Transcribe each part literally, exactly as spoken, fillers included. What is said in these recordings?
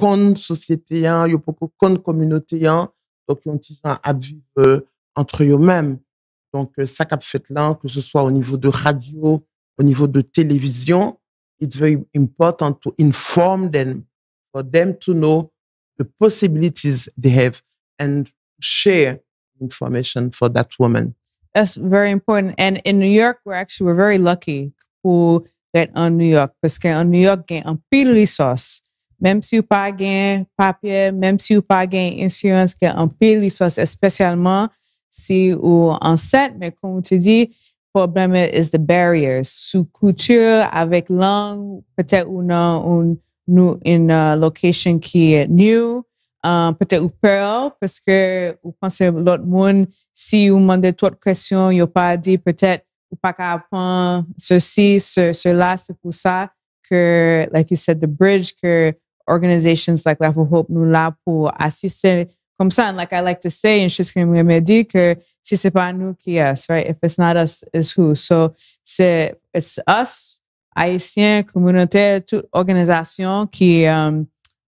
konn sosyete an, yo poko konn kominote an, donk yon ti jan ap viv euh, antre yo menm. Donk euh, sa k ap fèt la, ke se swa o nivo de radyo, o nivo de televizyon, it's very important to inform them, for them to know the possibilities they have and share information for that woman. That's very important. And in New York, we're actually we're very lucky pou ret an New York, paske an New York gen anpil resource. Menm si ou pa gen papye, menm si ou pa gen insurance, gen anpil resource, espesyalman si ou ansent, men kòm ou te di, problem is the barriers. Sou kilti, avèk lang, petèt ou nan un, nou in a location ki new, uh, petèt ou pè, paske ou panse lòt moun, si ou mande twòp kesyon, yo pa di petèt ou pa ka aprann ceci, ce, cela, c'est pour ça que, like you said, the bridge, que organizations like Life of Hope nou la pou asiste. Comme ça, and like I like to say, une chose que je me dis, que si c'est pas nous, qui est, right? If it's not us, it's who? So, c'est, it's us, Haïtiens, communautaire, toute organisation qui, um,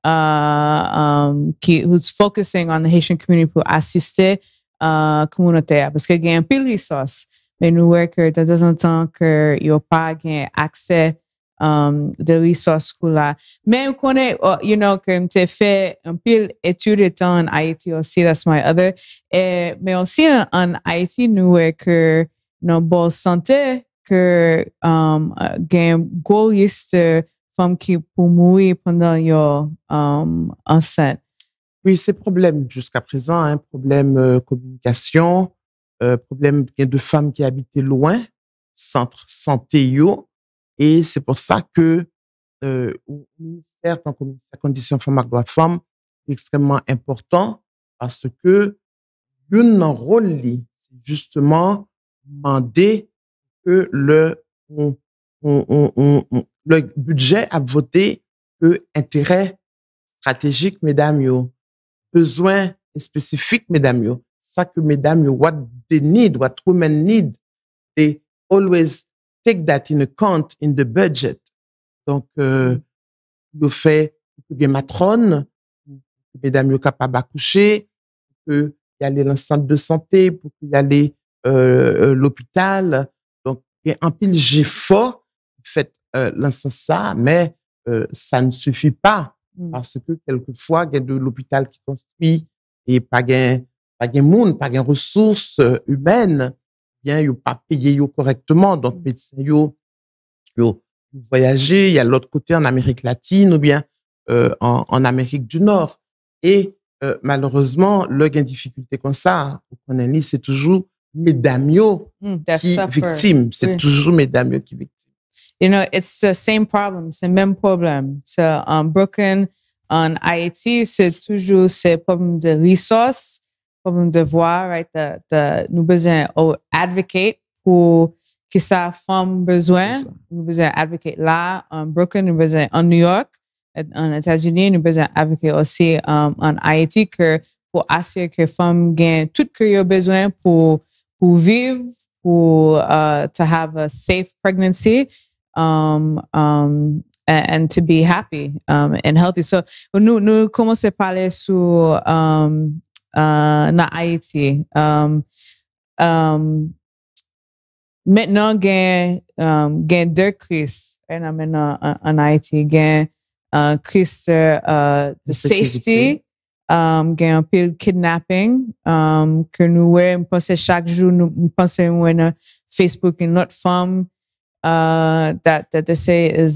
uh, um, qui, who's focusing on the Haitian community pour assister uh, communautaire. Parce que il y a un pile de ressources. Men nou wè ke tanzantan ke yo pa gen aksè um, de resource kou la. Men ou konnen, uh, you know, ke m te fè anpil etid etan an Ayiti osi, that's my other. E, men osi an, an Ayiti, nou wè ke nan bò sante, ke um, gen gwo risk de fanm ki pou mouri pandan yo um, ansent. Wi, se pwoblèm jiska prezan, hein, pwoblèm euh, kominikasyon, euh, pwoblèm gen de fanm ki abite lwen sant sante yo, e se pou sa ke euh, ministè tankou ministè kondisyon fanm ak dwa fanm ekstrèmman enpòtan paske youn nan wòl li se jisteman mande ke lè on, on, on, on, on, le budget ap vote ke enterè stratejik medam yo, bezwen espesifik medam yo, sa ke medam yo, what they need, what women need, they always take that in account in the budget. Donk, euh, yo fè pou ke gen matròn, pou ke medam yo kapab akouche, pou ke y ale nan sant de sante, pou ke y ale euh, euh, lopital. Donk, gen anpil jefò ki fèt euh, nan sans sa, men euh, sa ne sifi pa. Mm. Paske kèlkefwa, gen de lopital ki konstwi e pa gen, pa gen moun, pa gen resous euh, imèn, byen yo pa peye yo kòrèkteman. Donk, medsen yo, yo, yo vwayaje, y a lòt kote an Amerik Latin oubyen euh, an, an Amerik di Nò. E euh, malerezman, lè gen difikilte konsa, ou konnen li, se toujou medam yo Mm, that ki suffer. Viktim. Se Wi. Toujou medam yo ki viktim. You know, it's the same problem. Se menm pwoblèm. Se um, Brooklyn, an Ayiti, se toujou se pwoblèm de resource, pwoblèm de vwa, right? The, the, nou bezwen o- advocate pou ki sa fanm bezwen. Nou bezwen advocate la, an Brooklyn, nou bezwen an New York, an Etazini, nou bezwen advocate osi um, an Ayiti ke pou asire ke fanm gen tout ke yo bezwen pou, pou viv, pou uh, to have a safe pregnancy, um, um, and, and to be happy um, and healthy. So, nou, nou kòmanse pale sou um, uh, nan Ayiti. Um, um, mentnan gen, um, gen de kriz, right? Nan mentnan an, an Ayiti, gen uh, kriz uh, the Insekirite. Safety, um, gen anpil kidnapping, um, ke nou wè, m panse chak jou, nou, m panse m wè nan Facebook yon lòt fanm, uh, that, that they say is